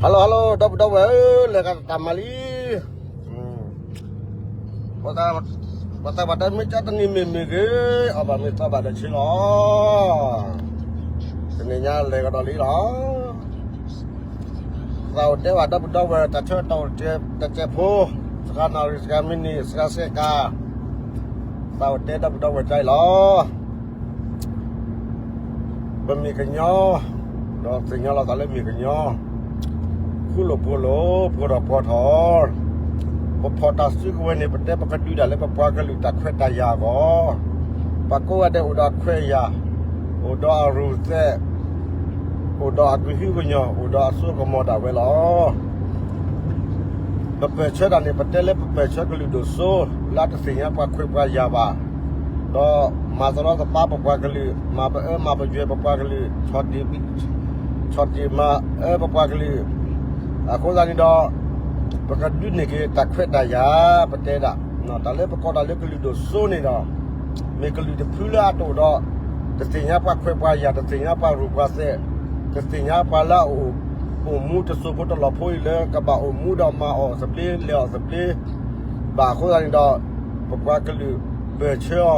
hello hello ဒီပုၢ်ဒီဝဲၢ်ဧၢ, လဲၤကဒီးတၢ်မၤလံ. ပှၤသးပှၢ်တဲမ့ၢ်ကၠီတနံၤမ့ၢ်မ့ၢ်ဂ့ၤ, အီၣ်ဘၣ်မ့ၢ်သီဘၣ်ဒီးဆ့လီၤ. တနံၤညါလဲၤကဒီးလံလီၤ. သးအိၣ်တဲဘၣ်ဒီပုၢ်ဒီဝဲၢ် တၢ်ဆၢကတီၢ်တစဲးဖိ, စကၤနၣ်ရံၣ်စကၤမံးနံးစကၤစဲးကၤ, သးအိၣ်တဲဒီပုၢ်ဒီဝဲၢ်တၢ်အံၤလီၤ. ပမ့ၢ်ကညီ, ဒီးသ့ၣ်ညါလီၤသးလၢမ့ၢ်ကညီ, ဃူလိာ်ဖိးလိာ် ပှီၤထီၣ်ပှီၤထီၣ်, ပဖီၣ်တၢ်စုကဝဲၤန့ၣ် ပတဲပကဒုးဒၣ်လၢပပှၤကလုာ်တၢ်ခွဲးတၢ်ယာ်အဂီၢ်, ပှၤကိးဂၤဒဲးအိၣ်ဒီးအခွဲးအယာ်, အိၣ်ဒီးအရူၢ်သဲး, အိၣ်ဒီးအကဟုကညီၢ်, အိၣ်ဒီးအစိကမီၤဒၣ်ဝဲလီၤ. ပပၢၢ်ဆၢတၢ်န့ၣ် ပတဲလၢပပၢၢ်ဆၢကလုာ်ဒိၣ်စိ လၢတသ့ၣ်ညါပှၤခွဲးပှၤယာ်ဘၣ်, ဒီးမၤသရီသပၢပပှၤကလုာ်, မၤပအၢမၤပယွဲပပှၤကလုာ်, ဆီၣ်တံၢ်, ဆီၣ်တံၢ်မၤအၢပပှၤကလုာ်, အဃိသတးန့ၣ်ဒီး ပကဒုးန့ၢ်က့ၤတၢ်ခွဲးတၢ်ယာ် ပတဲဒၣ်, တၢ်လၢပကိးတၢ်လၢကလုာ်ဒိၣ်စိန့ၣ်ဒီး မ့ၢ်ကလုာ်တဖုလၢအတအိၣ်ဒီး တသ့ၣ်ညါပှၤခွဲးပှၤယာ်, တသ့ၣ်ညါပှၤရူၢ်ပှၤသဲး, တသ့ၣ်ညါပှၤလၢအအိၣ်မူတစိၤဖိတလီၢ်ဖိအံၤလၢကဘၣ်အိၣ်မူဒီးမၤအီၣ်သဘျ့လဲၤအီၣ်သဘျ့ ဘၣ်အဃိသတးန့ၣ်ဒီး ပပှၤကလုာ်ပၢၢ်ဆၢအီ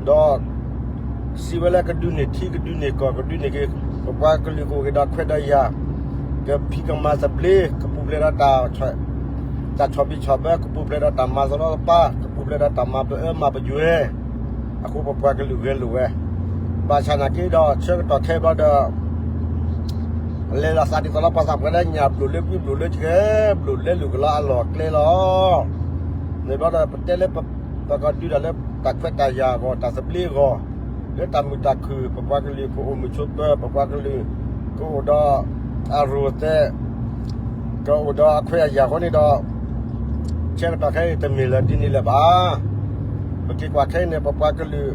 ၤ, ဒီး စံးဝဲလၢကဒုးန့ၢ်ထံကဒုးန့ၢ်ကီၢ် ကဒုးန့ၢ်က့ၤ ပပှၤကလုာ်ကအိၣ်က့ၤဒီးခွဲးဒီးယာ်, ကဖံးကမၤသဘျ့ ကပူၤဖျဲးဒီးတၢ် တၢ်ဆီၣ်ဘံၣ်ဆီၣ်ဘၢ ကပူၤဖျဲးဒီးတၢ်မၤသရီသပၢ ကပူၤဖျဲးဒီးတၢ်မၤပအၢမၤပယွဲ, အဃိပပှၤကလုာ်ဂဲၤလိာ်ဝဲ, ဘၣ်ဆၣ်နာ်က့ဒီးဆၢကတီၢ်ခဲအံၤဘျီဒီး လဲၤလီၤသးဒ်သိးလၢပှၤသးပှၢ်လၢညၣ်ဘျိၣ်လၢကွံဘျိၣ်လၢကဲဘျိၣ်လဲလိာ်ကလီအလီၢ်အကျဲလီၤ. န့ၣ်ဘျီဒီးပတဲလၢပကဒုးတၢ်လၢတၢ်ခွဲးတၢ်ယာ်အဂီၢ် တၢ်သဘျ့အဂီၢ်, လၢတၢ်မုာ်တၢ်ခုၣ် ပပှၤကလုာ်ကအိၣ်မုာ်ဆိးပၢၤ ပပှၤကလုာ်ကအိၣ်ဒီးအရူၢ်အသဲး ကအိၣ်ဒီးအခွဲးအယာ်အဃိန့ၣ်ဒီး ဆၢကတီၢ်ခဲအံၤတမ့ၢ်လၢဒ်န့ၣ်လၢၤဘၣ်. ပက့ၤကွၢ်ခဲအံၤန့ၣ် ပပှၤကလုာ်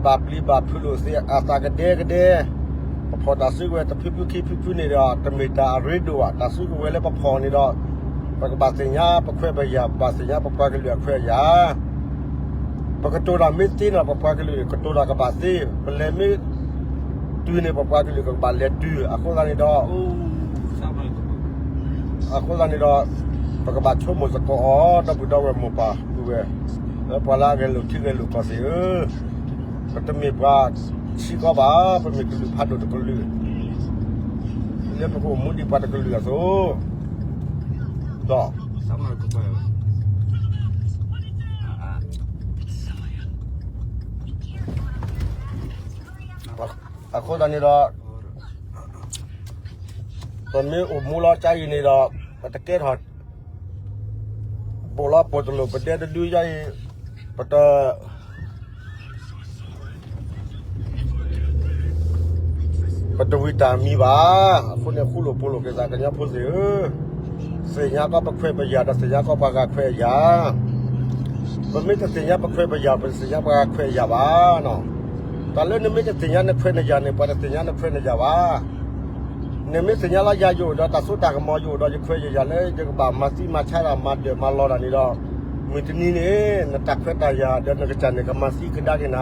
ဘၣ်ပျံၤဘၣ်ဖုးလိာ်သးအသးကဒဲကဒဲ, ပဖီၣ်တၢ်စုကဝဲၤတဖုဖုခံဖုဖုန့ၣ်ဒီး တမ့ၢ်တၢ်အရ့ဒိၣ်ဘၣ်. တၢ်စုကဝဲၤလၢပဖီၣ်န့ၣ်ဒီး ပကဘၣ်သ့ၣ်ညါပခွဲးပယာ်, ပဘၣ်သ့ၣ်ညါပပှၤကလုာ်အခွဲးအယာ် ပကတိၤတၢ်မ့ၢ်သ့န့ၣ် ပပှၤကလုာ်ကတိၤတၢ်ကဘၣ်သ့, ပလဲၤမ့ၢ်တုၤန့ၣ် ပပှၤကလုာ်ကဘၣ်လဲၤတုၤ. အဃိသတးန့ၣ်ဒီး အဃိသတးန့ၣ်ဒီး ပကဘၣ်ဆိကမိၣ်သကိးအီၤ ဒီပုၢ်ဒီဝဲၢ်မိၢ်ပၢ်ပုၢ်ဝဲၢ်, လၢပှၤလၢအဂဲၤလိာ်ထံဂဲၤလိာ်ကီၢ်သ့ၣ်ဧၢ, ပတမ့ၢ်ပှၤဆံးကီးဘၣ်, ပမ့ၢ်ကလုာ်ဖးဒိၣ်တကလုာ်, လၢပကအိၣ်မူဒ်ပှၤတကလုာ်အသိး, ဒီး အဃိသတးန့ၣ်ဒီး ပမ့ၢ်အိၣ်မူလီၤကါအံၤန့ၣ်ဒီး ပတကဲထီၣ် ပိာ်လီၤပိာ်တလိာ် ပဒဲတဒုယါအံၤ ပတ ပတဝံၤတၢ်မံၤဘၣ်. အဃိန့ၣ် ဃူလိာ်ဖိးလိာ်က့ၤသးကညီဖိသ့ၣ်ဧၢ, သ့ၣ်ညါကီးပခွဲးပယာ်ဒီးသ့ၣ်ညါကီးပှၤဂၤခွဲးအယာ်, ပမ့ၢ်တသ့ၣ်ညါပခွဲးပယာ် ပတသ့ၣ်ညါပှၤဂၤခွဲးအယာ်ဘၣ်. တၢ်လၢနမ့ၢ်တသ့ၣ်ညါနခွဲးနယာ်န့ၣ် ပှၤတသ့ၣ်ညါနခွဲးနယာ်ဘၣ်. နမ့ၢ်သ့ၣ်ညါလၢယၤယအိၣ်ဒီးတၢ်စိတၢ်ကမီၤ ယအိၣ်ဒီးယခွဲးယယာ်လၢယကဘၣ်မၤသံမၤဆါတၢ်မၤဒၢးမၤလီၤတၢ်န့ၣ်ဒီး မုၢ်တနံၤန့ၣ် နတၢ်ခွဲးတၢ်ယာ်ဒီးနကစၢ်န့ၣ် ကမၤသံကဒါက့ၤနၤ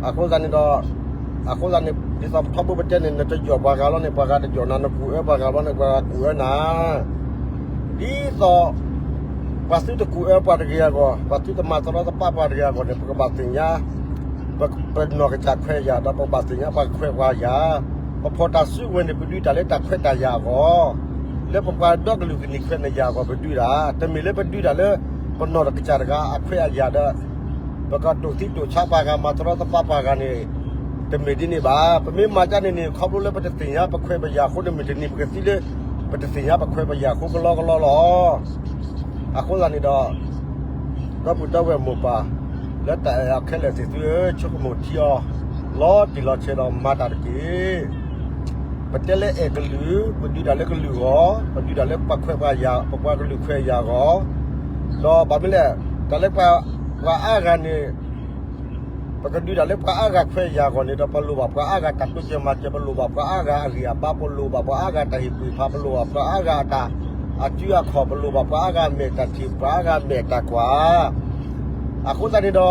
အဃိသတးန့ၣ်ဒီး အဃိသတးန့ၣ် ဒ်သိးပထီဘိပတဲန့ၣ် နတယီၢ်ပှၤဂၤလီၤန့ၣ် ပှၤဂၤတယီၢ်နၤ, နကူၣ်အၢပှၤဂၤလီၤန့ၣ် ပှၤဂၤကူၣ်အၢနၤ. ဒ်သိး ပှၤသုတကူၣ်အၢပှၤတဂ့ၤအဂီၢ်, ပှၤသုတမၤသရီသပးပှၤတဂ့ၤအဂီၢ်န့ၣ် ပကဘၣ်သ့ၣ်ညါ ပနီၢ်ကစၢ်ခွဲးယာ် ဒီးပကဘၣ်သ့ၣ်ညါပှၤခွဲးပှၤယာ်. ပဖီၣ်တၢ်စုကဝဲၤန့ၣ် ပဒုးတၢ်လၢတၢ်ခွဲးတၢ်ယာ်အဂီၢ်, လၢပပှၤဒီကလုာ်ကနံၣ်ခွဲးနယာ်အဂီၢ် ပဒုးတၢ်, တမ့ၢ်လၢပဒုးတၢ်လၢ ပနီၢ်တကစၢ်တဂၤအခွဲးအယာ်ဒီး ပကတိၢ်သံတိၢ်ဆါပှၤဂၤ မၤသရီသပးပှၤဂၤန့ၣ် တမ့ၢ်ဒ်န့ၣ်ဘၣ်. ပမ့ၢ်မၤကၢ်န့ၣ်န့ၣ် ခီဖျိလၢပတသ့ၣ်ညါပခွဲးပယာ်အဃိန့ၣ် မုၢ်တနံၤပကသံလၢ ပတသ့ၣ်ညါပခွဲးပယာ်အဃိကလီကလီလီၤ. အဃိသတးန့ၣ်ဒီး ဒီပုၢ်ဒီဝဲၢ်မိၢ်ပၢ် လၢတၢ်အဲၣ်အီၤခဲလၢာ်သ့ၣ်သုဧၢ, ဆိကမိၣ်ထံအီၤ လီၤတံၢ်လီၤဆဲးဒီးမၤတၢ်တက့ၢ်. ပတဲလၢအဲၣ်ကလုာ် ပဒုးတၢ်လၢကလုာ်အဂီၢ်, ပဒုးတၢ်လၢပှၤခွဲးပှၤယာ် ပပှၤကလုာ်ခွဲးယာ်အဂီၢ်, ဒီးဘၣ်မနုၤလဲၣ် တၢ်လၢပှၤ ပှၤအါဂၤန့ၣ် ပကဒုးတၢ်လၢပှၤအါဂၤခွဲးယာ်အဂီၢ်န့ၣ်ဒီး ပလိၣ်ဘၣ်ပှၤအါဂၤတၢ်တိစၢၤမၤစၢၤ, ပလိၣ်ဘၣ်ပှၤအါဂၤအဂံၢ်အဘါ, ပလိၣ်ဘၣ်ပှၤအါဂၤတၢ်ဟ့ၣ်ကူၣ်ဟ့ၣ်ဖး, ပလိၣ်ဘၣ်ပှၤအါဂၤအတၢ်အစုအခီၣ်, ပလိၣ်ဘၣ်ပှၤအါဂၤအမဲာ်တၢ်ထံၣ်, ပှၤအါဂၤအမဲာ်တၢ်ကွၢ်. အဃိသတးန့ၣ်ဒီး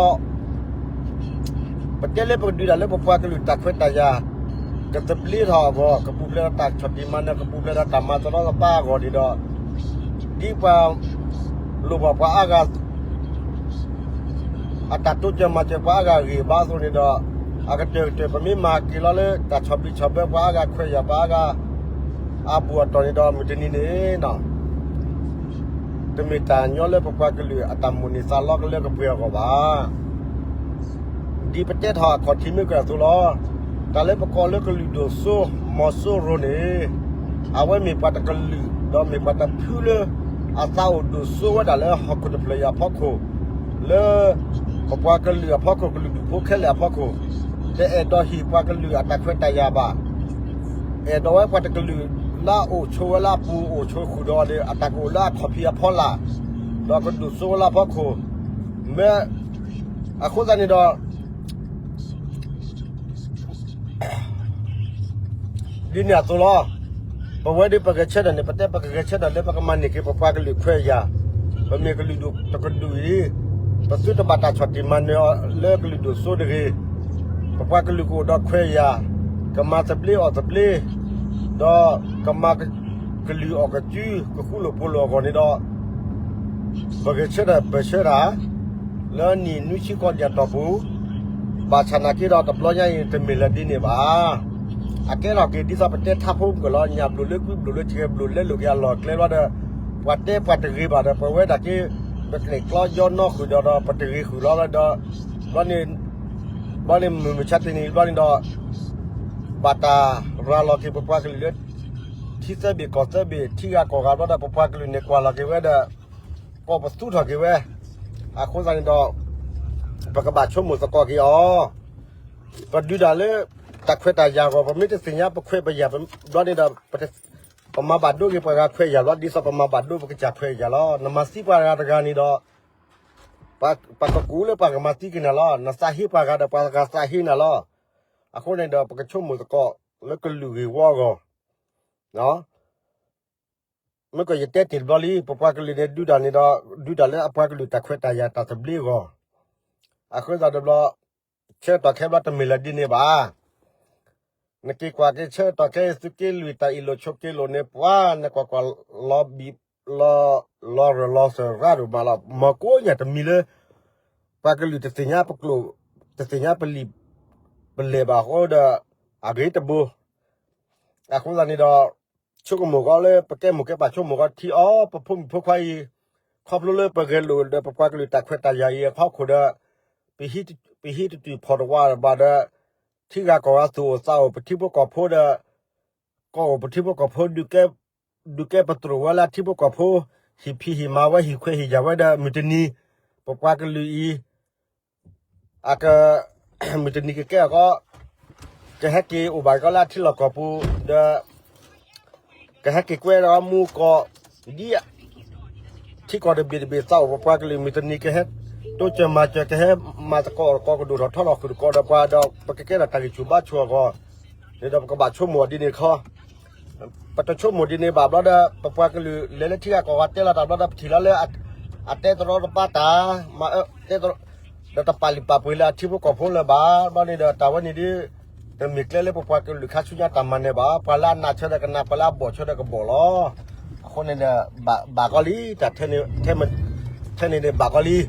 ပတဲလၢပကဒုးတၢ်လၢပပှၤကလုာ်တၢ်ခွဲးတၢ်ယာ် ကသဘျ့ထီၣ်အဂီၢ်, ကပူၤဖျဲးဒီးတၢ်ဆီၣ်တံၢ်မၤနၢၤ, ကပူၤဖျဲးဒီးတၢ်မၤသရီသပါအဂီၢ်န့ၣ်ဒီး, ဒ်ပှၤလိၣ်ဘၣ်ပှၤအါဂၤ အတၢ်တိစၢၤမၤစၢၤပှၤအါဂၤဂ့ၤဘၣ်အသိးန့ၣ်ဒီး, အကတၢၢ်ကတၢၢ် ပမ့ၢ်မၤက့ၤလီၤလၢတၢ်ဆီၣ်ဘံၣ်ဆီၣ်ဘၢပှၤအါဂၤခွဲးယာ်ပှၤအါဂၤ အဘူးအတီၢ်န့ၣ်ဒီး မုၢ်တနံၤန့ၣ် တမ့ၢ်တၢ်ညီလၢပပှၤကလုာ်အတၢ်မိၣ်န့ၢ်သးလီကလၢကပှဲၤအဂီၢ်ဘၣ်. ဒ်ပတဲထီၣ်အခီၣ်ထံးမ့ၢ်ကၢအသိးလီၤ. တၢ်လၢပကိးလၢကလုာ်ဒိၣ်စိ မီၤစိရိၤန့ၣ်, အဝဲမ့ၢ်ပှၤတကလုာ် ဒီးမ့ၢ်ပှၤတဖုလၢ အသးအိၣ်ဒိၣ်စိဝဲဒၣ်လၢဟီၣ်ခိၣ်တဖျၢၣ်အံၤအဖီခိၣ်, လၢ ပပှၤကလုာ်အဖီခိၣ် ကလုာ်ဒူၣ်ဖိခဲလၢာ်အဖီခိၣ်, တအဲၣ်ဒိးဟ့ၣ်ပှၤကလုာ်အတၢ်ခွဲးတၢ်ယာ်ဘၣ်. အဲၣ်ဒိးဝဲပှၤတကလုာ်လၢအအိၣ်ဆိးဝဲလၢအပူၤအိၣ်ဆိးဃုာ်ဒီး အတၢ်ကအိၣ်လၢအခီၣ်ဖံးအဖီလာ်, ဒီးကဒိၣ်စိဝဲလၢအဖီခိၣ်, မ့ၢ် အဃိသတးန့ၣ်ဒီး ဒ်န့ၣ်အသိးလီၤ. ပဝဲဒၣ်ပဂဲၤဆၢထၢၣ်န့ၣ် ပတဲပကဂဲၤဆၢထၢၣ်လၢပကမၤန့ၢ်က့ၤပပှၤကလုာ်ခွဲးယာ်, ပမ့ၢ်ကလုာ်ဒူၣ်တကဒူၣ်အံၤ, ပသုတဘၣ်တၢ်ဆီၣ်တံၢ်မၤနၢၤအီၤလၢကလုာ်ဒိၣ်စိတဂ့ၤ, ပပှၤကလုာ်ကအိၣ်ဒီးခွဲးယာ်, ကမၤသဘျ့အီၣ်သဘျ့, ဒီးကမၤကလုာ်အီၣ်ကစု, ကဃူလိာ်ဖိးလိာ်အဂီၢ်န့ၣ်ဒီး ပဂဲၤဆၢထၢၣ်ပၢၢ်ဆၢတၢ် လၢနံၣ်နွံဆံကီၢ်ဒၣ်တီၢ်ပူၤ, ဘၣ်ဆၣ်နာ်က့ဒီးတဘျီညါအံၤတမ့ၢ်လၢဒ်န့ၣ်ဘၣ်. အကဲထီၣ်က့ၤဒ်သိးပတဲထါဖိမုၢ်ကလီၤ ညၣ်ဘျိၣ်လၢကွံဘျိၣ်လၢထံဂဲၤဘျိၣ်လဲလိာ်က့ၤအလီၢ်အကျဲဘျီဒီး, ပှၤတဲပှၤတဂ့ၤဘၣ်ဒီး ပဝဲဒၣ်က့ ပကျဲးကျီယီနီၣ်ဃုာ်ဒီးဒီးပတဂ့ၤဃုာ်လီၤလၢဒီး, ဘျီန့ၣ်, ဘျီန့ၣ်မုၢ်မဆါတနံၤဘျီန့ၣ်ဒီး ဘၣ်တၢ်ရၤလီၤက့ၤပပှၤကလုာ်လၢ ထံသၢဘ့ၣ်ကီၢ်သၢဘ့ၣ် ထံဂၤကီၢ်ဂၤဘျီဒီး ပပှၤကလုာ်န့ၣ်ကွၢ်လီၤက့ၤဝဲဒီး ကိးပသူထီၣ်က့ၤဝဲ, အဃိသတးန့ၣ်ဒီး ပကဘၣ်ဆိကမိၣ်သကိးက့ၤအီၤ, ပဒုးတၢ်လၢ တၢ်ခွဲးတၢ်ယာ်အဂီၢ် ပမ့ၢ်တသ့ၣ်ညါပခွဲးပယာ်ဘျီန့ၣ်ဒီး ပမၤဘၣ်ဒိက့ၤပှၤဂၤခွဲးယာ်လီၤ ဒ်သိးပမၤဘၣ်ဒိပကစၢ်ခွဲးယာ်လီၤ နမၤသံပှၤဂၤတဂၤန့ၣ်ဒီး ပှၤကကူးလၢပှၤကမၤသံက့ၤနၤလီၤ နသးဟ့ပှၤဂၤဒီးပှၤဂၤသးဟ့နၤလီၤ, အဃိန့ၣ်ဒီး ပကဆိကမိၣ်သကိးလၢကလုာ်ဂ့ၢ်ဝီအဂီၢ် မ့ၢ်ကီးယတဲတ့ၢ်တဘျီလံ ပပှၤကလုာ်န့ၣ်ဒုးတၢ်န့ၣ်ဒီး ဒုးတၢ်လၢအပှၤကလုာ်တၢ်ခွဲးတၢ်ယာ်တၢ်သဘျ့အဂီၢ်, အဃိသတးဒီးဘျီ ဆၢကတီၢ်ခဲဘျီတမ့ၢ်လၢဒ်န့ၣ်ဘၣ်, နက့ၤကွၢ်က့ၤဆၢကတီၢ်ခဲအံၤ သုးက့လွံၢ်တၢ်အ့ၣ်လိာ်ဆိးက့လိာ်န့ၣ် ပှၤနကွၢ်ကွၢ် လီၤဘံၣ် လီၤရၢၢ်လီၤစၢၤရၣ်ဒိၣ်မးလီၤ မၤကိးညၣ်တမံၤလၢ ပှၤကလုာ်တသ့ၣ်ညါပကျိာ် တသ့ၣ်ညါပလံာ်ပလဲၢ်ဘၣ်အဃိဒီး အဂ့ၤတဘိ အဃိသတးန့ၣ်ဒီး ဆိကမိၣ်ဃီလၢပကဲမိၢ်ကဲပၢ်ဆိကမိၣ်ဃီ ထံအီပဖိမုၣ်ဖိခွါအံၤ ခီဖျိလၢပဂဲၤလိာ်ဒီးပပှၤကလုာ်တၢ်ခွဲးတၢ်ယာ်အံၤအဖီခိၣ်ဒီး ပဟံးတတုၤဖီၣ်တဝးဘၣ်ဒီး ထံဂၤကီၢ်ဂၤသူၣ်အိၣ်သးအိၣ် ပထံဖိကီၢ်ဖိဒီး ကီၢ်အိၣ်ပထံဖိကီၢ်ဖိ ဒုးကဲပတြိာ်ဝဲလၢထံဖိကီၢ်ဖိ ဟ့ၣ်ဖံးဟ့ၣ်မၤဝဲ ဟ့ၣ်ခွဲးဟ့ၣ်ယာ်ဝဲဒီး မုၢ်တနံၤ ပပှၤကလုာ်အံၤ အက မုၢ်တနံၤကကဲအီၤကီး ကဟဲက့ၤအိၣ်ဘၣ်ကီးလၢအထံလီၢ်ကီၢ်ပူၤ ဒီး ကဟဲက့ၤကွဲဒီးမူကီၢ် ဒ် ထံကီၢ်တဘ့ၣ်တဘ့ၣ်သးအိၣ်ပပှၤကလုာ် မုၢ်တနံၤကဟဲ တိစၢၤမၤစၢၤ ကဟဲမၤသကိးသကိး ကဒိၣ်ထီၣ်ထီထီၣ်ဃုာ်သကိးဒီးပှၤဒီး ပကကဲထီၣ်တၢ်ဂံၢ်ဆူၣ်ဘါဆူၣ်အဂီၢ် န့ၣ်ဒီးပကဘၣ်ဆိကမိၣ်အီၤဒ်န့ၣ်ခီ ပတဆိကမိၣ်ဒ်န့ၣ်ဘၣ်ဘျီဒီး ပပှၤကလုာ်လဲၤလၢထံဂၤကီၢ်ဂၤတဲလီၤတၢ်ဘျီဒီး ပထံၣ်လီၤလၢ အတဲတရီတပါတၢ် မၤအၢ တဲတရီ ဒီးတပာ်လုၢ်ပာ်ပှ့ၤလၢအထံဖိကီၢ်ဖိလၢၤဘၣ် ဘျီန့ၣ်ဒီး တၢ်ဝဲန့ၣ်ဒ် တမ့ၢ်ကျဲလၢပပှၤကလုာ်ခါဆူညါတၢ်မၤနၢၤဘၣ် ပှၤလၢအနးဆၢဒီးကနး ပှၤလၢအဘီၣ်ဆၢဒီးကဘီၣ်လီၤ အဃိန့ၣ်ဒီး ဘၣ်ကီးလံ တၢ် ထဲန့ၣ်န့ၣ်ဘၣ်ကီး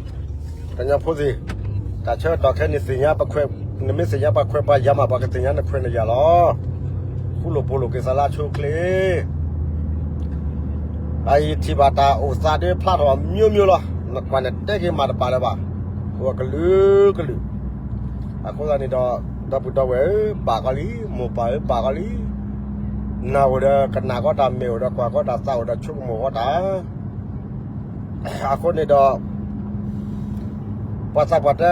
လံ ကညီဖိသ့ၣ် တၢ်ဆၢကတီၢ်ခဲအံၤ နသ့ၣ်ညါပခွဲး နမ့ၢ်သ့ၣ်ညါပှၤခွဲးပှၤယာ်မး ပှၤကသ့ၣ်ညါနခွဲးနယာ်လီၤ ဃူလိာ်ဖိးလိာ်က့ၤသးလၢအဆိအချ့ အအံၤထံၣ်ဘၣ်တၢ်အိၣ်သးဒ်ဖျါထီၣ်အမျိုးမျိုးလီၤ နကွၢ်နတဲက့ၤမးတဘၣ်လၢၤဘၣ် အိၣ်ကလုာ်ကလုာ် အဃိသတးန့ၣ်ဒီး ဒီပုၢ်ဒီဝဲၢ်ဧၢ ဘၣ်ကီးလံ မိၢ်ပၢ်ဧၢ ဘၣ်ကီးလံ နာ်အိၣ်ဒီးကနၣ်ကီးတၢ် မဲာ်အိၣ်ဒီးကွၢ်ကီးတၢ် သးအိၣ်ဒီးဆိကမိၣ်ဃီတၢ် အဃိန့ၣ်ဒီး ပှၤသးပှၢ်တဲ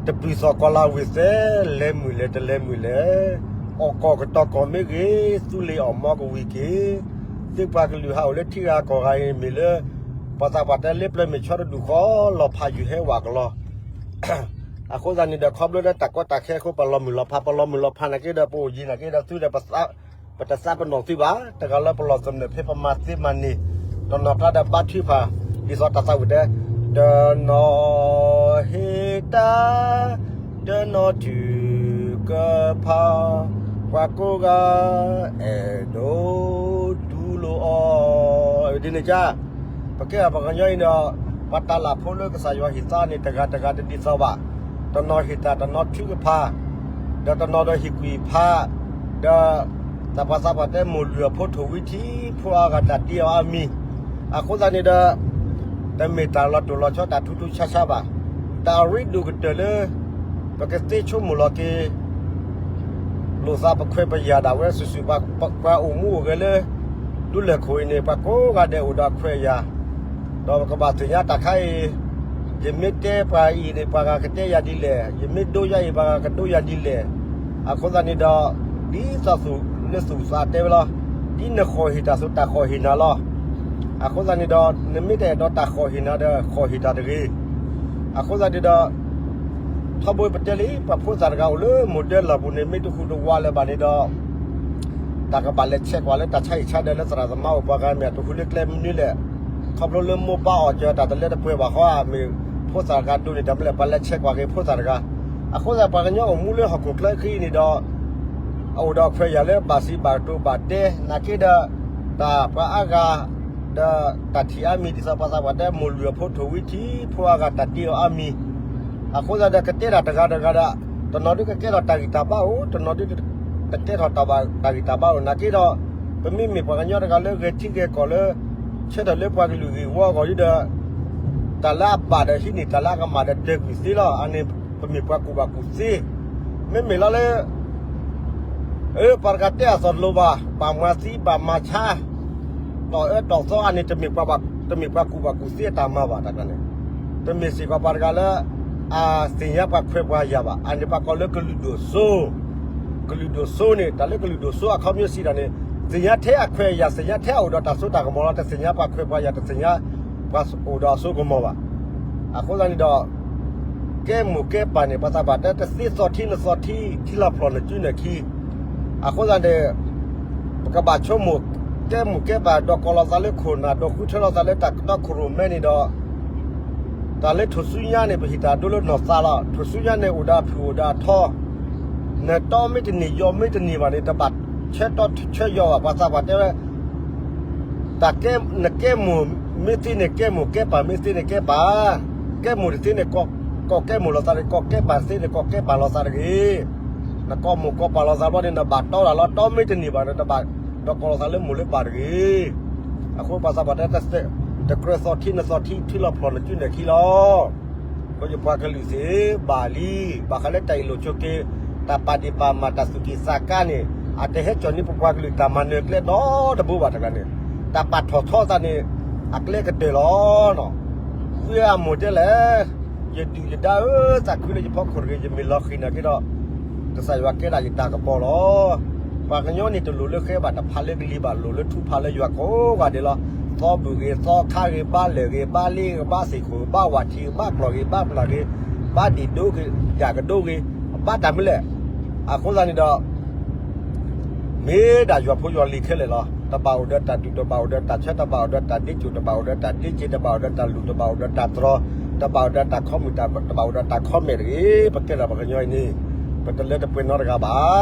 တပျုၢ်သီၣ်ကီၢ်လၢ်ဝံၤသဲ လဲၤမုာ်လဲၣ်တလဲၤမုာ်လဲၣ် အီၣ်ကီၢ်ကတီၤကီၢ်မ့ၢ်ဂ့ၤ သူလ့ၤအီၣ်မီကဝံၤက့ၤ သုပှၤကလုာ်ဟးအိၣ်လၢထံဂၤကီၢ်ဂၤအံၤမ့ၢ်လၢ ပှၤသးပှၢ်တဲလၢပျၢၤမ့ၢ်ဆီတဒူၣ်ဃီ လီၤဖးယုၢ်ဟဲဝးကလီ အဃိသတးန့ၣ်ဒီး ခီဖျိလၢတၢ်ကီတၢ်ခဲအဃိ ပလီၤမုၢ်လီၤဖး ပလီၤမုၢ်လီၤဖးနာ်က့ဒီး ပအိၣ်ယံၤနာ်က့ဒီး သုဒီးပသး ပတသးပနီၣ်သုဘၣ် တဂၤလၢပလီၢ်သနၢၣ်ဖဲပမၤသ့မၤန့ၢ် တနီၤကျါဒီးဘါထုကဖၣ် ဒ်သိးတၢ်သးဝံၣ်တဲ တနီၤဟ့ၣ်တၢ် တနီၤထုကဖၣ် ပှၤကိးဂၤ အဲၣ်ဒိးတူၢ်လိာ်အီၤ ဒ်န့ၣ်ကါ, ပကဲပှၤကညီအံၤဒီး ပှၤတၢ်လၢ်ဖိလၢကစၢ်ယွၤဟ့ၣ်သါန့ၣ် တဂၤတဂၤတဒ်သိးဘၣ်, တနီၤဟ့ၣ်တၢ်တနီၤထုကဖၣ်, ဒီးတနီၤဒီးဟ့ၣ်ကွံာ်ဖး, ဒီး တၢ်ပှၤသးပှၢ်တဲ မိၢ်လုၢ်အဖိထိၣ်ဝံထံ ဖိအါဂၤတၢ်တ့အီၤအါမံၤ, အဃိသတးန့ၣ်ဒီး တမ့ၢ်တၢ်လီၤတိၢ်လီၤဆီတၢ်ထူထူဆါဆါဘၣ်. တၢ်အရ့ဒိၣ်ကတၢၢ်လၢ ပကသ့ဆိကမိၣ်လီၤက့ၤ လိာ်သးပခွဲးပယာ်ဒၣ်ဝဲ စုာ်စုာ်ပှၤအိၣ်မူအိၣ်ဂဲၤလၢ ဒူလၢၢ်ခိၣ်အံၤန့ၣ် ပှၤကိးဂၤဒဲးအိၣ်ဒီးအခွဲးအယာ်, ဒီးပကဘၣ်သ့ၣ်ညါတၢ်ခါအံၤ, ယမ့ၢ်တဲပှၤအံၤန့ၣ် ပှၤဂၤကတဲယၤဒ်လဲၣ်, ယမ့ၢ်ဒိယၤအံၤ ပှၤဂၤကဒိယၤဒ်လဲၣ်. အဃိသတးန့ၣ်ဒီး ဒ်သိးသူၣ်လၢသူၣ်သးတဲဝဲလီၤ, ဒ်နဃီၣ်ဟ့ၣ်တၢ်အသိး တၢ်ဃီၣ်ဟ့ၣ်နၤလီၤ. အဃိသတးန့ၣ်ဒီး နမ့ၢ်တအဲၣ်ဒိးတၢ်ဃီၣ်ဟ့ၣ်နၤဒီး ဃီၣ်ဟ့ၣ်တၢ်တဂ့ၤ. အဃိသတးန့ၣ်ဒီး ထီဘိပတဲလံ ပှၤဖိသၣ်တဂၤအိၣ်လၢမိၢ်ဒၢလီၢ်ပူၤန့ၣ် မ့ၢ်တဟူးတဝးလၢၤဘၣ်န့ၣ်ဒီး တၢ်ကဘၣ်လဲၤဆဲးကွၢ်လၢတၢ်ဆါဟံၣ်ဆါဒၢးလၢသရၣ်သမါအိၣ် ပှၤဂၤမ့ၢ်တဟူးလၢကျဲမနုၤလဲၣ်, ခီဖျိလၢမိၢ်ပၢ်အီၣ်စၢၤတၢ်တလၢတပှဲၤဘၣ်ဃီဧါ, မ့ၢ်ဖိသၣ်တဂၤဒိးန့ၣ် တၢ်မနုၤလဲၣ် ပှၤလဲၤဆဲးကွၢ်က့ၤဖိသၣ်တဂၤ. အဃိသတး ပှၤကညီအိၣ်မူလၢဟီၣ်ခိၣ်ချၢခံအံၤန့ၣ်ဒီး အအိၣ်ဒီးအခွဲးအယာ်လၢဘၣ်စံးဘၣ်တိၤဘၣ်တဲ နာ်က့ဒီး တၢ်ပှၤအါဂၤ ဒီးတၢ်ထံၣ်အါမံၤ ဒ်သိးပှၤသးပှၢ်တဲ မိၢ်လုၢ်အဖိထိၣ်ဝံထံ ဖိအါဂၤတၢ်တ့အီၤအါမံၤ, အဃိသတးဒီး ကတဲတၢ်တဂၤတဂၤဒီး တနီၤဒုးကကဲထီၣ်တၢ်ဂံၢ်တၢ်ဘါအိၣ်, တနီၤဒုးတကဲထီၣ်တၢ်ဂံၢ်တၢ်ဘါအိၣ် နာ်က့ဒီး ပမ့မ့ၢ်ပှၤကညီတဂၤလၢဂဲၤထံဂဲၤကီၢ်လၢ ဆၢထၢၣ်လၢပှၤကလုာ်ဂ့ၢ်ဝီအဂီၢ်ဒီး တၢ်လၢအဘၣ်ဒီးဟံးန့ၢ် တၢ်လၢအကမၣ်ဒီး တဲာ်ကွံာ်သ့လီၤ. အန့ၣ် ပမ့ၢ်ပှၤကူၣ်ဘၣ်ကူၣ်သ့, မ့မ့ၢ်လီၤလၢ အၢ ပှၤတဂၤတဲအသိးတလိၤဘၣ်, ဘၣ်မၤသံဘၣ်မၤဆါ, တီၢ်အၢတီၢ်သီအန့ၣ် တမ့ၢ်ပှၤကူၣ်ဘၣ်ကူၣ်သ့အတၢ်မၤဘၣ် တၢ်န့ၣ်, တမ့ၢ်စ့ၢ်ကီးပှၤတဂၤလၢ အသ့ၣ်ညါပှၤခွဲးပှၤယာ်ဘၣ်. အန့ၣ်ပှၤကိးလၢကလုာ်ဒိၣ်စိ, ကလုာ်ဒိၣ်စိန့ၣ် တၢ်လၢကလုာ်ဒိၣ်စိအခီပညီစံးတၢ်န့ၣ် သ့ၣ်ညါထဲအခွဲးအယာ် သ့ၣ်ညါထဲအအိၣ်ဒီးတၢ်စိတၢ်ကမီၤလီၤ. တသ့ၣ်ညါပှၤခွဲးပှၤယာ် တသ့ၣ်ညါပှၤအိၣ်ဒီးအစိကမီၤဘၣ်. အဃိသတးန့ၣ်ဒီး ကဲမိၢ်ကဲပၢ်န့ၣ် ပှၤသးပှၢ်တဲ တသ့သီၣ်ထံနသီၣ်ထံ ထံလီၤဖျီၣ်နစုနခံ. အဃိသတးန့ၣ် ပကဘၣ်ဆိကမိၣ် ကဲမိၢ်ကဲပၢ် ဒီးကိးလီၤသးလၢခိၣ်နၢ် ဒီးဃုထၢလီၤသးလၢတၢ်ကတီခိၣ်ရိၣ်မဲန့ၣ်ဒီး တၢ်လၢထိၣ်ဆူညါန့ၣ် ပဟ့ၣ်တၢ်ဒိလၢနီၢ်သးလီၤ. ထိၣ်ဆူညါန့ၣ် အိၣ်ဒီးအဖုၣ်အိၣ်ဒီးအထီ, နတီမ့ၢ်တန့ၢ် ယီၤမ့ၢ်တန့ၢ်ဘၣ်န့ၣ် တဘၣ်ဆၢတီဆၢယီၤဘၣ်. ပှၤသးပှၢ်တဲဝဲ တၢ်ကဲ နကဲမိၢ်မ့ၢ်သ့န့ၣ် ကဲမိၢ်, ကဲပၢ်မ့ၢ်သ့န့ၣ် ကဲပၢ်, ကဲမိၢ်တသ့န့ၣ် ကိးကဲမိၢ်လိာ်သးတဂ့ၤ, ကိးကဲပၢ်တသ့န့ၣ် ကိးကဲပၢ်လိာ်သးတဂ့ၤ. နကိးမိၢ်ကိးပၢ်လိာ်သးဘျီန့ၣ် နဘၣ်တီတၢ်လီၤ. တီမ့ၢ်တန့ၢ်ဘၣ်န့ၣ် တဘၣ်ဒီးကိးလိာ်သးလၢမိၢ်လၢပၢ်တဂ့ၤ. အဃိပှၤသးပှၢ်တဲ တကြၢးသီၣ်ထံနသီၣ်ထံ ထံလီၤဖျီၣ်နစုနခံလီၤ. ဃိယပှၤကလုာ်သ့ၣ် ဘၣ်လံ, ဘၣ်ဃးလၢတၢ်အ့ၣ်လိာ်ဆိးက့, တၢ်ပာ်ဒ့ၣ်ပာ်မၤ တၢ်သူၣ်က့ၣ်သးကါန့ၣ် အတဟဲကၠီၣ်န့ၢ်ပပှၤကလုာ်တၢ်မၤနၢၤကျဲဒီတဘိဘၣ်တဂၤန့ၣ်, တၢ်ပာ်ထီၣ်ထီသးန့ၣ် အကျဲကတၢၢ်လီၤ. ဝံအမိၢ်တဲလဲၣ်, ယဒုၣ်ယဒါဧၢ, သးခုလၢယဖီခိၣ်တဂ့ၤ, ယမ့ၢ်လီၤဃံၤနာ်က့ဒီး ကစၢ်ယွၤကဲဒၣ်ယတၢ်ကပီၤလီၤ. ပှၤကညီန့ၣ် တလိၣ်လၢဃဲဘၣ်, တဖးလၢကလံၤဘၣ်, လိၣ်လၢထူဖးလၢယွၤကိးဂၤဒဲးလီၤ. သီဘူၣ်ဂ့ၤ, သီခါဂ့ၤ, ဘါလဲၣ်ဂ့ၤ, ဘါလ့ဂ့ၤ, ဘါသ့ၣ်ခိၣ်ဂ့ၤ, ဘါဝၣ်ထံးဂ့ၤ, ဘါကျီၢ်ဂ့ၤ, ဘါပျၢ်ဂ့ၤ, ဘါဒံၣ်ဒိဂ့ၤ, ဒၣ်ကဒိဂ့ၤ, ဘါတၢ်မနုၤလဲၣ်. အဃိသတးန့ၣ်ဒီး မ့ၢ်ဒၣ်ယွၤဖိယွၤလံၤခဲလၢာ်လီၤ. တဘၣ်အိၣ်ဒီးတၢ်ဒူၣ်, တဘၣ်အိၣ်ဒီးတၢ်ဆၢ, တဘၣ်အိၣ်ဒီးတၢ်ဒ့စိၣ်, တဘၣ်အိၣ်ဒီးတၢ်ဒ့စ့, တဘၣ်အိၣ်ဒီးတၢ်လူၢ်, တဘၣ်အိၣ်ဒီးတၢ်တြီၤ, တဘၣ်အိၣ်ဒီးတၢ်ခီမုၢ်, တဘၣ်အိၣ်ဒီးတၢ်ခီမဲာ်တဂ့ၤ. ပကဲထီၣ်ပှၤကညီအံၤန့ၣ် ပတလၢတပှဲၤနီတဂၤဘၣ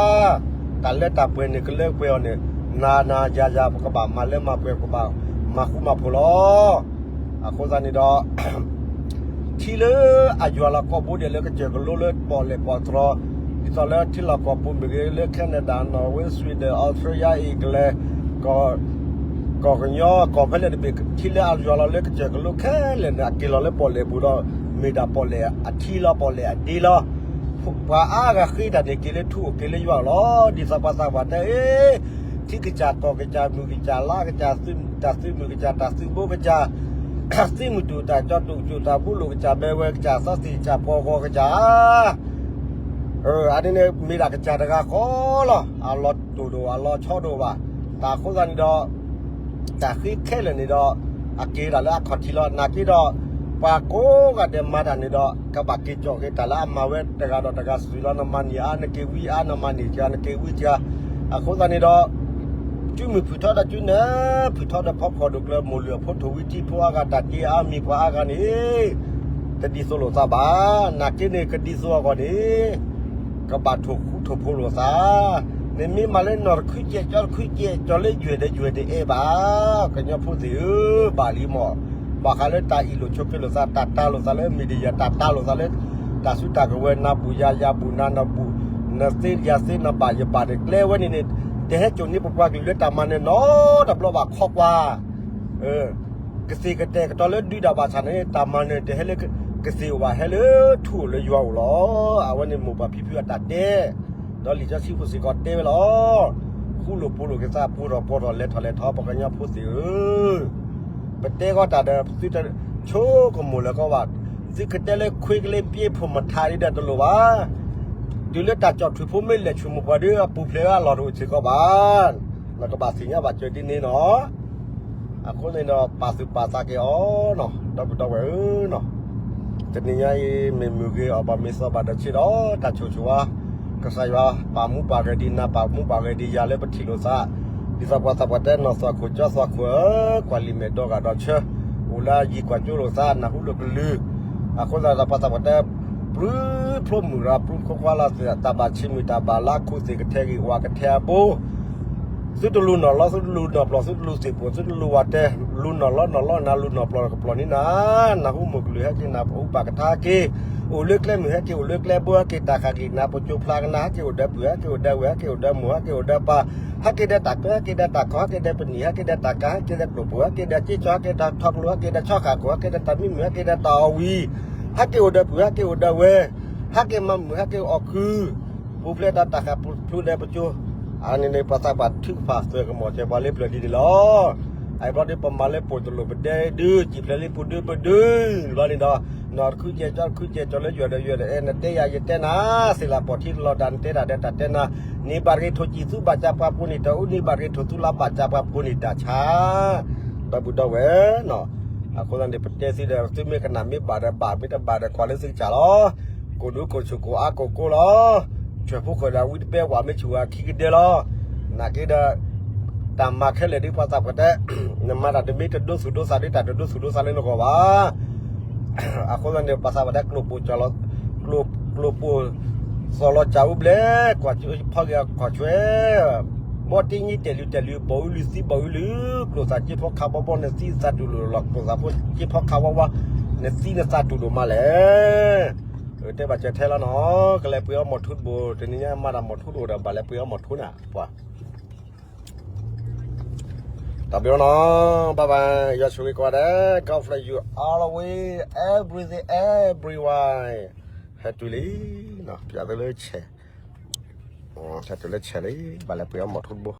်. တၢ်လၢတၢ်ပှဲၤန့ၣ် ကလၢပှဲၤအီၤန့ၣ် နၤနၤယၤယၤ ပကဘၣ်မၤလၢမၤပှဲၤ, ပကဘၣ်မၤဃူမၤဖိးလီၤ. အဃိသတးန့ၣ်ဒီး ထံလၢအယွၤလီၤကိးဘိဒဲးလၢကစၢၢ်ကလိလၢပီၣ်လဲၣ်ပီၣ်တြီၤ, ဒ်သိးလၢထံလီၢ်ကီၢ်ပူၤမ့ၢ်ဂ့ၤ, လၢ Canada, Norway, Sweden, Australia, England, ကီၢ်ကညီကီၢ်ဖဲလဲၣ်တဘ့ၣ်, ထံလၢအယွၤလီၤလၢကစၢၢ်ကလိခဲလၢာ်န့ၣ် အက့ၤလီၤလၢပီၣ်လဲၣ်ပူၤဒီး မ့ၢ်ဒၣ်ပီၣ်လဲၣ်အထံလီၤ, ပီၣ်လဲၣ်အဒ့လီၤ. ပှၤအါဂၤဃ့တၢ်န့ၣ် က့ၤလၢထူအိၣ်က့ၤလၢယွၤလီၤ. ဒ်သိးပှၤသးပှၢ်တဲအ့ၣ် ထံကစၢ်ကီၢ်ကစၢ်မုၢ်ကစၢ်လါကစၢ် တၢ်သုးမုၢ်ကစၢ် တၢ်သုးဘိကစၢ် သံမုၢ်တူၢ်တၢ်ကၠီတူၢ်ကၠိၣ်တၢ်ဘိလိာ်ကစၢ် ဘဲဝဲကစၢ် သီသံၣ်ကစၢ် ပှီၢ်ဂီၤကစၢ်, အန့ၣ်န့ၣ် မ့ၢ်ဒၣ်ကစၢ်တဂၤဃီလီၤ. အလီၤတိၢ်ဒိၣ် အလီၤဆီဒိၣ်ဘၣ်. တၢ်အဃိသတးန့ၣ်ဒီး တၢ်ဃ့ခဲလၢာ်န့ၣ်ဒီး အက့ၤဒၣ်လၢအခီၣ်ထံးလီၤ. နာ်က့ဒီး ပှၤကိးဂၤဒဲးမၤတၢ်န့ၣ်ဒီး ကဘၣ်က့ၤကၠီၣ်က့ၤတၢ်လၢအမၤဝဲတဂၤဒီးတဂၤစုာ်လီၤ. နမၤန့ၢ်အါ နက့ၤဝံအါ နမၤန့ၢ်ကါ နက့ၤဝံကါ. အဃိသတးန့ၣ်ဒီး စုမုၢ်ဖုၣ်ထီဒီးစုနဲၣ် ဖုၣ်ထီဒီးဖီခိၣ်ဒိၣ်ကျၢၤ မိၢ်လုၢ်အဖိထိၣ်ဝံထံဖိအါဂၤတၢ်တ့အါမံၤပှၤအါဂၤန့ၣ် တဒ်သိးလိာ်သးဘၣ်. နာ်က့န့ၣ် ကဒ်သိးအဂီၢ်န့ၣ် ကဘၣ်ထိၣ်ဃူထိၣ်ဖိးလိာ်သး နမ့ၢ်မၤလၢနီၢ်တခုကဲး ကၠီတခုကဲး ကၠီလၢယွဲၢ်ဒီးယွဲၢ်တအဲၣ်ဘၣ်, ကညီဖိသ့ၣ်ဧၢ, ဘၣ်လံမး, ဘၣ်ဃးလၢတၢ်အ့ၣ်လိာ်ဆိးက့လိာ်သး တၢ်တၢ်လိာ်သးလၢ media တၢ်တၢ်လိာ်သးလၢ တၢ်စုတၢ်ကဝဲၤ နၤဘူၣ်ယၤ ယၤဘူၣ်နၤ နဘူၣ် နသ့ယၤသ့ နဘၣ်ယဘၣ်န့ၣ် ကျဲဝဲန့ၣ်န့ၣ် တဟဲစိာ်န့ၢ်ပပှၤကလုာ်လၢတၢ်မၤနၢၤနီတဘျီဘၣ် ခီကွၢ် ကသ့ၣ်ကတဲာ်ကတီၤလၢဒုးတၢ်ဘၣ်ဆၣ်န့ၣ် တၢ်မၤနၢၤတဟဲလၢကသ့ၣ်အိၣ်ဘၣ် ဟဲလၢထူအိၣ်လၢယွၤအိၣ်လီၤ. အဝဲန့ၣ်မိၢ်ပၢ်ဖံဖုအတၢ်တဲ, ဒီးလံာ်စီဆှံဖိစ့ၢ်ကီးတဲဝဲလီၤ. ဃူလိာ်ဖိးလိာ်က့ၤသး ပှဲၤထီၣ်ပှဲၤထီၣ် လဲၤထီၣ်လဲၤထီ ပှၤကညီဖိသ့ၣ်ဧၢ, ပတဲဃီတၢ်ဒီး သုတဆိကမိၣ်လၢၤကီးဘၣ်, သုကတဲလၢခွ့ကလ့ပျ့ဖိမထါဒ်ဒီးတလိၣ်ဘၣ်, တုၤလၢတၢ်ကၠီၣ်ထွံၣ်ဖိမ့ၢ်လဲၤဆူၣ်မိၢ်ပှၢ်ဒီး အပူၤဖျဲးဝဲအလီၢ်တအိၣ်စ့ၢ်ကီးဘၣ်, နကဘၣ်သ့ၣ်ညါဘၣ်စၢၤဒ်န့ၣ်နီၤ. အဃိန့ၣ်ဒီး ပာ်သူၣ်ပာ်သးက့ၤအီၤနီၤ ဒီပုၢ်ဒီဝဲၢ်ဧၢနီၤ, တနံၤညါအံၤ မ့ၢ်မုၢ်ဂ့ၤအီၤဘၣ် မ့ၢ်သီဘၣ်ဒီးဆ့ဒီး တၢ်ဆိၣ်ဆိၣ်ဝါ, ကစၢ်ယွၤပာ်မူပာ်ဂဲၤဒံးနၤ ပာ်မူပာ်ဂဲၤဒံးယၤလၢပထံၣ်လိာ်သး, ဒ်သိးပှၤသးပှၢ်တဲနီၢ်သွၣ်ခိၣ်ကၠီသွၣ်ခိၣ်ဧၢ, ကွၢ်လံာ်မဲာ်ဒီဂၤဒီးဆၢ, အိၣ်လၢအယံၤကွၢ်ကၠိလိာ်သး နၢ်ဟူလိာ်ကလုၢ်, အဃိသတးဒီးပှၤသးပှၢ်တဲ ပြုၢ်ဖျိမုၢ်ရၤ ပြုၢ်ဖျိခွါလီၤသ့ၣ် တၢ်ဘၣ်ဆံးမုၢ် တၢ်ဘၣ်လါခိၣ်သ့ၣ် ကထဲးဂံၢ်ဝါကထဲးအဘိ သုတလူၤနီၢ်လီ သုတလူၤနီၢ်ပျီ သုတလူၤသ့ၣ်ပိၢ် သုတလူၤဝၤတဲ, လူၤနီၢ်လီနီၢ်လီနၤ လူၤနီၢ်ပျီကပျီန့ၢ်နၤ, နၢ်ဟူမိၢ်ကလုၢ်ဟဲက့ၤ နၢ်ဟူပၢ်ကထါဟဲက့ၤ, အိၣ်လၢကျဲမုၢ်ဟဲက့ၤ အိၣ်လၢကျဲဘိဟဲက့ၤ တၢ်ဃၣ်က့ၤနၤ ပစိၤဖျါကနၤ ဟဲက့ၤအိၣ်ဒီးပုၢ် ဟဲက့ၤအိၣ်ဒီးဝဲၢ် ဟဲက့ၤအိၣ်ဒီးမိၢ် ဟဲက့ၤအိၣ်ဒီးပၢ်, ဟဲက့ၤဒီးတၢ်ပၢ ဟဲက့ၤဒီးတၢ်ကီ ဟဲက့ၤဒီးပနံာ် ဟဲက့ၤဒီးတၢ်ကၤ ဟဲက့ၤဒီးကျိၣ်ပူၤ ဟဲက့ၤဒီးစ့ကၠီ ဟဲက့ၤဒီးထီကလိၤ ဟဲက့ၤဒီးဆီဃာ်ခိၣ် ဟဲက့ၤဒီးတၢ်မံမုာ် ဟဲက့ၤဒီးတၢ်အီၣ်ဝံၤ ဟဲက့ၤအိၣ်ဒီးပုၢ် ဟဲက့ၤအိၣ်ဒီးဝဲၢ်, ဟဲက့ၤမၤမုာ် ဟဲက့ၤအီၣ်ခုၣ်, ပူၤဖျဲးဒီးတၢ်ဃၣ်ဖျိဒီးပစိၤ, အန့ၣ်န့ၣ် ပှၤသးပှၢ်ထုကဖၣ်သၢကမီၤစဲးပှၤလၢပျၢၤဒ်န့ၣ်လီၤ. အဘျီဒီးပမၤလၢပိာ်တလိာ်ပဒဲဒုး စံၣ်ဖျဲးလံပူၤဒုပဒုး, ဘျီန့ၣ်ဒီး နီၢ်တခုကဲး ကၠီတခုကဲး ကၠီလၢယွဲၢ်ဒီးယွဲၢ်ဒီးအဲၣ် နတဲယၤယတဲနၤ, သ့ၣ်လၢပိာ်ထံလီၤတၢ် နတဲတၢ်ဒီးတၢ်တဲနၤ, န့ၢ်ဘၣ်တဂ့ၤထိၣ်စံၣ် သုဘၣ်စၢ်ပှၤဖိန့ၣ်တၢ်အိၣ် န့ၢ်ဘၣ်တဂ့ၤထိၣ်သုလၢဘၣ်စၢ်ပှၤဖိန့ၣ်တၢ်ဆါ ဒီပုၢ်ဒီဝဲၢ်နီၤ, အဃိသတးန့ၣ် ပတဲသုဒီး သုမ့ၢ်ကနၣ်မ့ၢ်ဘၣ်ဒီးဘၣ် မ့ၢ်တဘၣ်ဒီး ကွၢ်လၢသုကစၢ်လီၤ. ကိၢ်ဒူကိၢ်ဆူၣ်ကိၢ်အါကိၢ်ကိလီၤ. ဆွဲၣ်ဖိဃီၤဒီးဝံတပဲဝဲ မ့ၢ်ဆူၣ်ဝဲခံကဒဲလီၤ. နာ်က့ဒီး တၢ်မၤခဲလၢာ်ဒ်ပှၤသးပှၢ်တဲ နမၤတၢ်တမ့ၢ်တဒိသူၣ်ဒိသးဒီး တၢ်တဒိသူၣ်ဒိသးလၢနဂီၢ်ဘၣ်. အဃိသတးန့ၣ် ပှၤသးပှၢ်တဲ ကျိၣ်ပိာ် ကျိၣ်ပိာ်သီၣ်လီၤစၢ်အူဘျဲၣ် ကွၢ်ဖီက့ၤကွၢ်ဆွဲ ဘီတ့ညံတဲာ်လုၢ်တဲာ်လုၢ် ဘီၣ်အူလုၢ်သံဘီၣ်အူလုၢ် ကျိၣ်သၣ်က့ဖီခါဘီဘီ နသံနသးတူၢ်လိာ်လီၤ ကျိၣ်သၣ်ဖိက့ဖီခါဝါဝါ နသံနသးတူၢ်ဒိၣ်မးလဲၣ်. တဲဘၣ်စၢၤထဲလီၤနီၤ ကလဲၤပှ့ၤအီၣ်မီၢ်ထူတဘိ တနံၤညါမၤတၢ်မီၢ်ထူတအိၣ်ဒီး ဘၣ်လဲၤပှ့ၤအီၣ်မီၢ်ထူနၤ ပှၤ တၢ်ဘျုးနီၤ bye bye ယွၤဆိၣ်ဂ့ၤကိးဂၤဒဲး God bless you always everything everyone ဟဲတုၤလံ ပျးသုလၢဆဲး ဟဲတုၤလၢဆဲးလံ ဘၣ်လဲၤပှ့ၤအီၣ်မီၢ်ထူတဘိ